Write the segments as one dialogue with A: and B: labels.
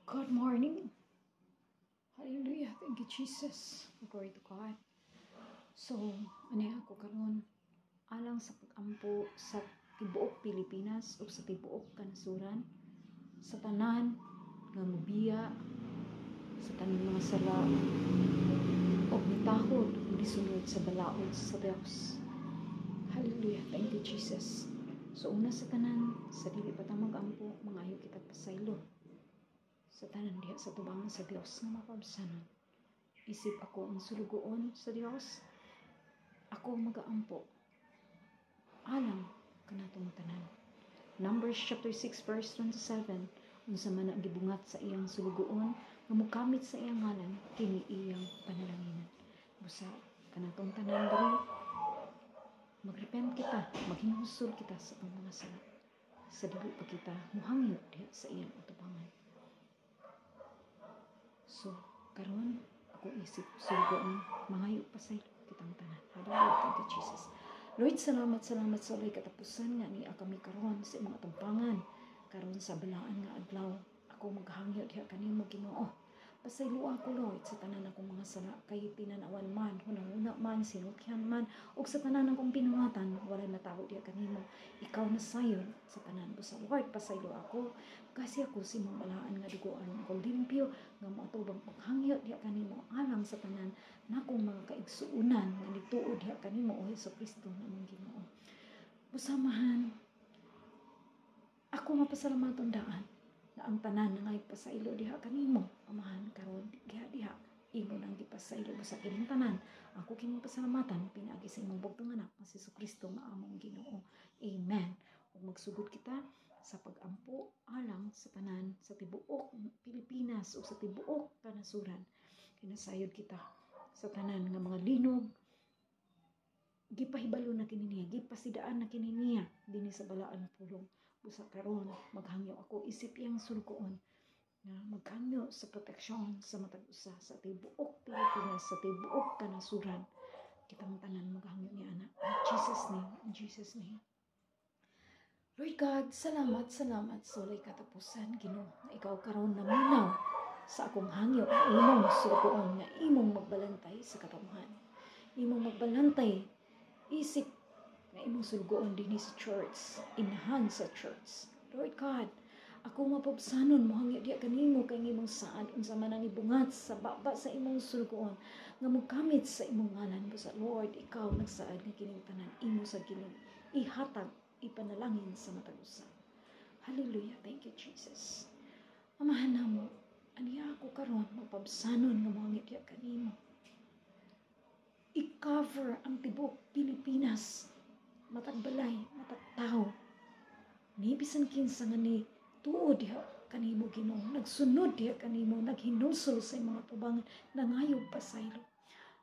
A: Good morning. Hallelujah. Thank you, Jesus. Glory to God. So, ano ako karon alang sa pag-ampo sa tibuok Pilipinas o sa tibuok kanasuran, sa tanan nga mubiya sa tanan mga sala o mitahod ug nisunod sa balaod sa Dios. Hallelujah. Thank you, Jesus. So una sa tanan, sa dili pa ta mag-ampo, mangayo kita pasaylo sa tanan diha sa tubangan sa Dios nga mapabsanon. Isip ako ang sulugoon sa Dios, ako magaampo alang kanatong tanan. Numbers chapter 6 verse 27: Unsa man ang gibungat sa iyang sulugoon nga mokamit sa iyang ngalan, kini iyang panalanginan. Busa kanatong tanan diri, magrepent kita, maghinulsol kita sa atong mga sala sa dili pa kita muhangyo diha sa iyang atubangan. So, karon ako isip sulugoon, mangayo pasaylo kitang tanan. Hallelujah. Thank you, Jesus. Lord, salamat, salamat sa walay katapusan nga nia kami karon sa imong atubangan. Karon sa balaan nga adlaw, ako maghangyo diha kanimo, Ginoo. Pasaylo ako, Lord, sa tanan akong mga sala kay tinanawan man, hunahuna man, sinultihan man, ug sa tanan akong binuhatan, walay matawo diha kanimo. Ikaw na sayon sa tanan. Busa, Lord, pasaylo ako. Kasi ako sa imong balaan nga dugo aron ako limpyo nga moatubang paghangyo diha kanimo alang sa tanan nakong mga kaigsuonan nga nituo diha kanimo, o Hesus Kristo namong Ginoo. Busamahan, ako mapasalamaton daan na ang tanan na ngay pasaylo diha kanimo, Amahan, karon diha diha imo nang gipasaylo. Sa kining tanan, ako kining pasalamatan pinaagi sa imong bugtong anak nga si Kristo nga among Ginoo. Amen. Ug magsugod kita sa pag-ampo alang sa tanan sa tibuok Pilipinas o sa tibuok kanasuran. Kinasayod kita sa tanan nga mga linog. Gipahibalo na kini niya, gipasidaan na kini niya dinhi sa balaan pulong. Busa karon maghangyo ako isip iyang sulugoon nga maghangyo sa proteksyon sa matag usa sa tibuok Pilipinas, sa tibuok kanasuran. Kitang tanan maghangyo ni ana. In Jesus' name, in Jesus' name. Lord God, salamat, salamat sa walay katapusan, Ginoo, nga ikaw karon naminaw sa akong hangyo nga imong sulugoon nga imong magbalantay sa katawhan. Imong magbalantay isip nga imong sulugoon dinhi sa church, inahan sa church. Lord God, ako mapabsanon mohangyo diha kanimo kay imong saad unsa man ang ibungat sa baba sa imong sulugoon nga mogamit sa imong ngalan. Busa, Lord, ikaw nagsaad nga kining tanan imo sa kining ihatag, ipanalangin sa matag usa. Hallelujah. Thank you, Jesus. Amahan namo, aniya ako karon mapabsanon nga mohangyo diha kanimo. I-cover ang tibuok Pilipinas, matag balay, matag tao. Ni bisan kinsa nga ni tuo diha kanimo, Ginoo, nagsunod diha kanimo, naghinulsol sa imong atubangan, nangayob pasaylo.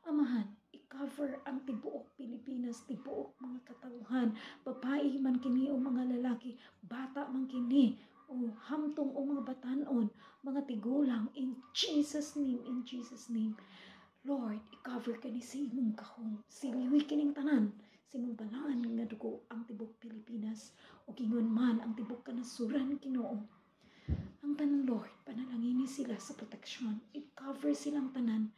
A: Amahan, i-cover ang tibuok Pilipinas, tibuok mga katawhan, babae man kini o mga lalaki, bata man kini o hamtong o mga batanon, mga tigulang, in Jesus' name, in Jesus' name. Lord, i-cover kani sa imong gahom. Siliwi kining tanan sa imong balaan nga dugo ang tibok Pilipinas o ingon man ang tibok kanasuran, Ginoo. Ang tanan, Lord, panalangini sila sa proteksyon. I-cover silang tanan.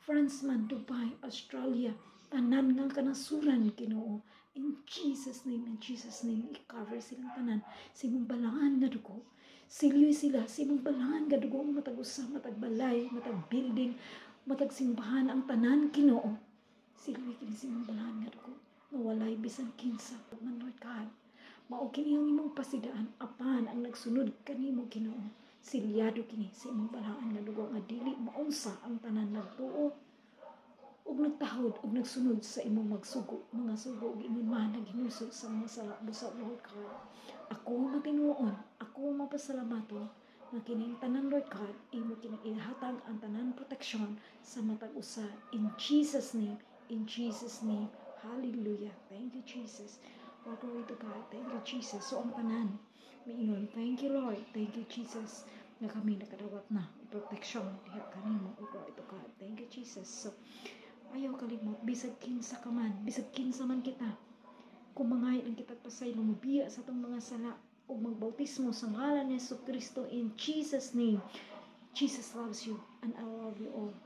A: France man, Dubai, Australia, tanan nga kanasuran, Ginoo. In Jesus' name, in Jesus' name, i-cover silang tanan sa imong balaan nga dugo. Silyoy sila sa imong balaan nga dugo, matag usa, matag balay, matag building, matag simbahan, ang tanan, Ginoo. Silyoy kini sa imong balaan nga dugo nga walay bisan kinsa man, Lord God. Mao kini ang imong pasidaan apan ang nagsunod kanimo, Ginoo. Silyado kini sa imong balaan nga dugo nga dili maunsa ang tanan nagtuo ug nagtahod ug nagsunod sa imong magsugo, mga sugo ug ingon man naghinulsol sa mga sala. Busa, Lord God, ako matinuon, ako mapasalamaton nga kining tanan, Lord God, imo kining ihatag ang tanan proteksyon sa matag usa. In Jesus' name, in Jesus' name. Hallelujah. Thank you, Jesus. Oh, glory to God. Thank you, Jesus. So ang tanan miingon, "Thank you, Lord. Thank you, Jesus, nga kami nakadawat na proteksyon diha kanimo." Oh, glory to God. Thank you, Jesus. So ayaw kalimot, bisag kinsa ka man, bisag kinsa man kita, kung mangayod ang kitag pasaylo, mobiya sa atong mga sala ug magbautismo sa ngalan ni Hesus Kristo, in Jesus' name. Jesus loves you and I love you all.